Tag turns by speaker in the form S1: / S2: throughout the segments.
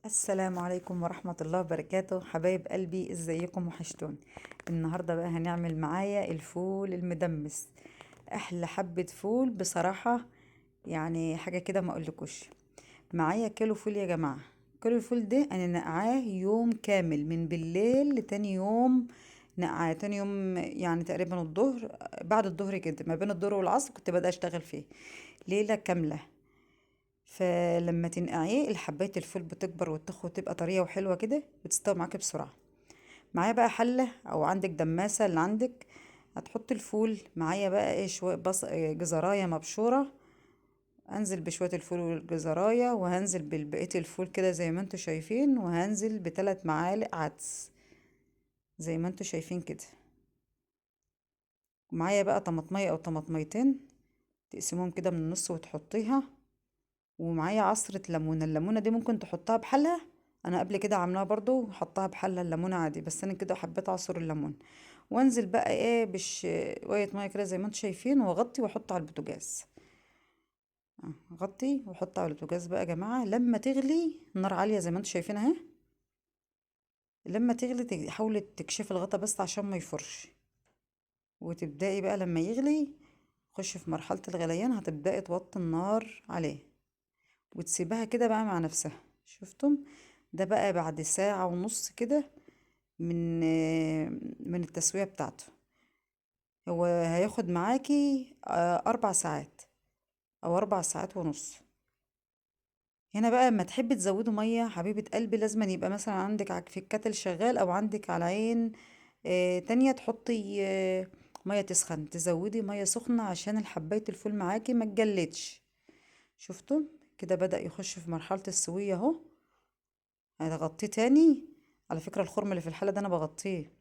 S1: السلام عليكم ورحمة الله وبركاته. حبايب قلبي، ازيكم؟ وحشتوني. النهاردة بقى هنعمل معايا الفول المدمس، احلى حبة فول بصراحة، يعني حاجة كده ما اقولكوش. معايا كيلو فول يا جماعة. كيلو الفول ده انا نقعاه يوم كامل من بالليل لتاني يوم، نقعاه تاني يوم يعني تقريبا الظهر، بعد الظهر كده ما بين الظهر والعصر كنت بدأ اشتغل فيه ليلة كاملة. فلما تنقعيه الحبايه الفول بتكبر وتخ وتبقى طرية وحلوه كده، وتستوي معاكي بسرعة. معايا بقى حله او عندك دماسه اللي عندك، هتحطي الفول. معايا بقى ايه؟ شوية بص، جزرايه مبشوره. انزل بشوية الفول والجزرايه، وهنزل ببقية الفول كده زي ما انتوا شايفين، وهنزل بثلاث معالق عدس زي ما انتوا شايفين كده. معايا بقى طماطميه او طماطميتين تقسمهم كده من النص وتحطيها. ومعايا عصرة ليمونة، الليمونة دي ممكن تحطها بحالها، انا قبل كده عاملاها برضو وحطها بحالها الليمونة عادي، بس انا كده حبيت اعصر الليمون. وانزل بقى ايه بشوية مية كده زي ما انتم شايفين، واغطي واحط على البوتاجاز. غطي واحط على البوتاجاز بقى يا جماعة. لما تغلي النار عالية زي ما انتم شايفين اهي، لما تغلي حاولي تكشفي الغطا بس عشان ما يفرش. وتبدأي بقى لما يغلي خش في مرحلة الغليان، هتبدأي توطي النار عليه وتسيبها كده بقى مع نفسها. شفتم ده بقى بعد ساعة ونص كده من التسوية بتاعته. هو هياخد معاكي 4 ساعات او 4 ساعات ونص. هنا بقى اما تحبي تزودوا مية حبيبة قلبي، لازم يبقى مثلا عندك في الكتل شغال او عندك على عين تانية تحطي مية تسخن، تزودي مية سخنة عشان الحباية الفول معاكي ما تجلدش. شفتم كده بدأ يخش في مرحلة السوية اهو. هتغطيه تاني. على فكرة الخرم اللي في الحلة ده انا بغطيه.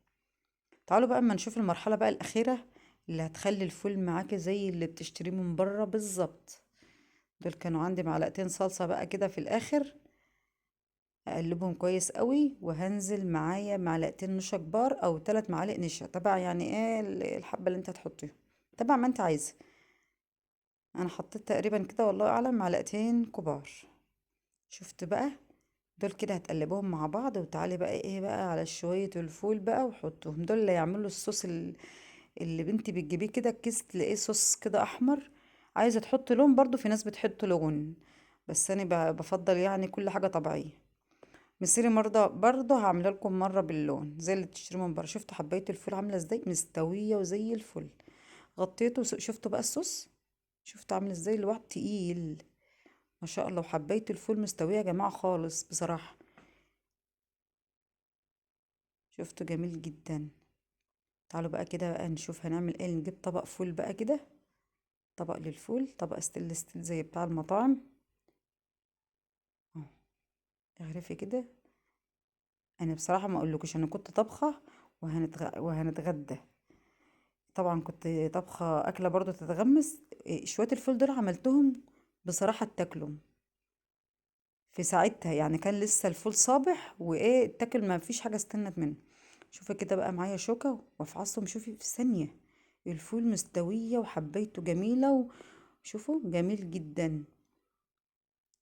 S1: تعالوا بقى اما نشوف المرحلة بقى الأخيرة اللي هتخلي الفول معاكي زي اللي بتشتريه من بره بالظبط. دول كانوا عندي معلقتين صلصة بقى كده في الآخر، اقلبهم كويس قوي. وهنزل معايا معلقتين نشا كبار او 3 معالق نشا، تبع يعني ايه الحبة اللي انت هتحطيها، تبع ما انت عايزة. انا حطيت تقريبا كده والله اعلم معلقتين كبار. شفت بقى دول كده هتقلبهم مع بعض. وتعالي بقى ايه بقى على شوية الفول بقى وحطهم. دول اللي يعملوا الصوص اللي بنتي بتجيبيه كده الكيس، تلاقيه صوص كده احمر. عايزة تحط لون برضو، في ناس بتحط لون، بس انا بفضل يعني كل حاجة طبيعية. مصيري مرضى برضو هعملها لكم مرة باللون زي اللي بتشتريه من بره. شفتوا حباية الفول عاملة ازاي؟ مستوية وزي الفل. غطيته. شفتوا بقى الصوص؟ شفتوا عامل ازاي؟ لوحده تقيل ما شاء الله. وحباية الفول مستوية يا جماعة خالص بصراحة. شفتوا جميل جدا. تعالوا بقى كده بقى نشوف هنعمل ايه. نجيب طبق فول بقى كده، طبق للفول، طبق ستيل ستيل زي بتاع المطاعم اهو. اغرفي كده. انا بصراحة ما اقولكوش انا كنت طبخة وهنتغدى، طبعا كنت طبخة اكلة برضو تتغمس. شوية الفول دول عملتهم بصراحة اتاكلوا في ساعتها، يعني كان لسه الفول صابح وايه اتاكل، ما فيش حاجة استنت منه. شوفي كده بقى معايا شوكة وافعصهم. شوفي في ثانية الفول مستوية وحبايته جميلة، وشوفوا جميل جدا.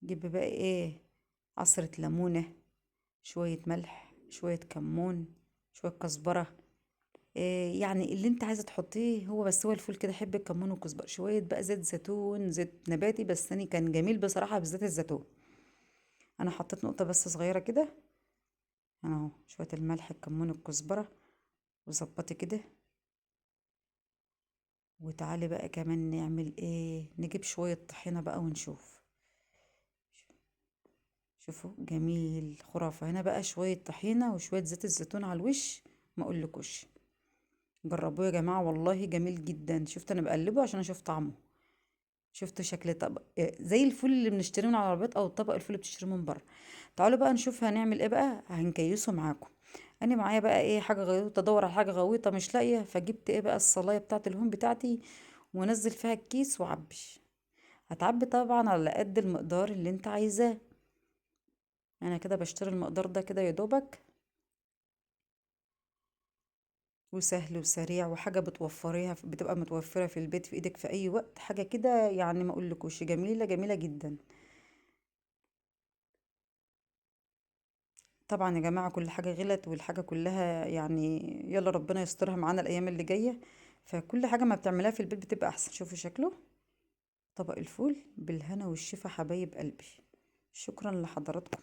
S1: جيب بقى ايه عصرة ليمونة، شوية ملح، شوية كمون، شوية كزبرة، إيه يعني اللي انت عايزة تحطيه هو، بس هو الفول كده حب الكمون والكزبرة، شوية بقى زيت زيتون، زيت نباتي، بس انا كان جميل بصراحة بالذات الزيتون. انا حطيت نقطة بس صغيرة كده انا اهو، شوية الملح الكمون الكزبرة، وظبطي كده. وتعالي بقى كمان نعمل ايه، نجيب شوية طحينة بقى ونشوف. شوفوا جميل خرافة. هنا بقى شوية طحينة وشوية زيت الزيتون على الوش، ما اقولكوش جربوه يا جماعة والله جميل جدا. شفت انا بقلبه عشان اشوف طعمه. شفتوا شكل طبق زي الفول اللي بنشتريه من على العربيات او الطبق الفول اللي بتشتريه من بره. تعالوا بقى نشوف هنعمل ايه بقى، هنكيسه معاكم. انا معايا بقى ايه حاجة غويطه، ادور على حاجة غويطه مش لاقيه، فجبت ايه بقى الصلايه بتاعه الهون بتاعتي وانزل فيها الكيس وعبي. هتعبي طبعا على قد المقدار اللي انت عايزاه. انا كده بشتري المقدار ده كده يا دوبك، وسهل وسريع، وحاجه بتوفريها، بتبقى متوفرة في البيت في ايدك في اي وقت. حاجة كده يعني ما اقولكوش جميلة جميلة جدا. طبعا يا جماعة كل حاجة غلت، والحاجة كلها يعني يلا ربنا يسترها معانا الأيام اللي جاية. فكل حاجة ما بتعملها في البيت بتبقى أحسن. شوفوا شكله طبق الفول، بالهنا والشفا حبايب قلبي. شكرا لحضراتكم.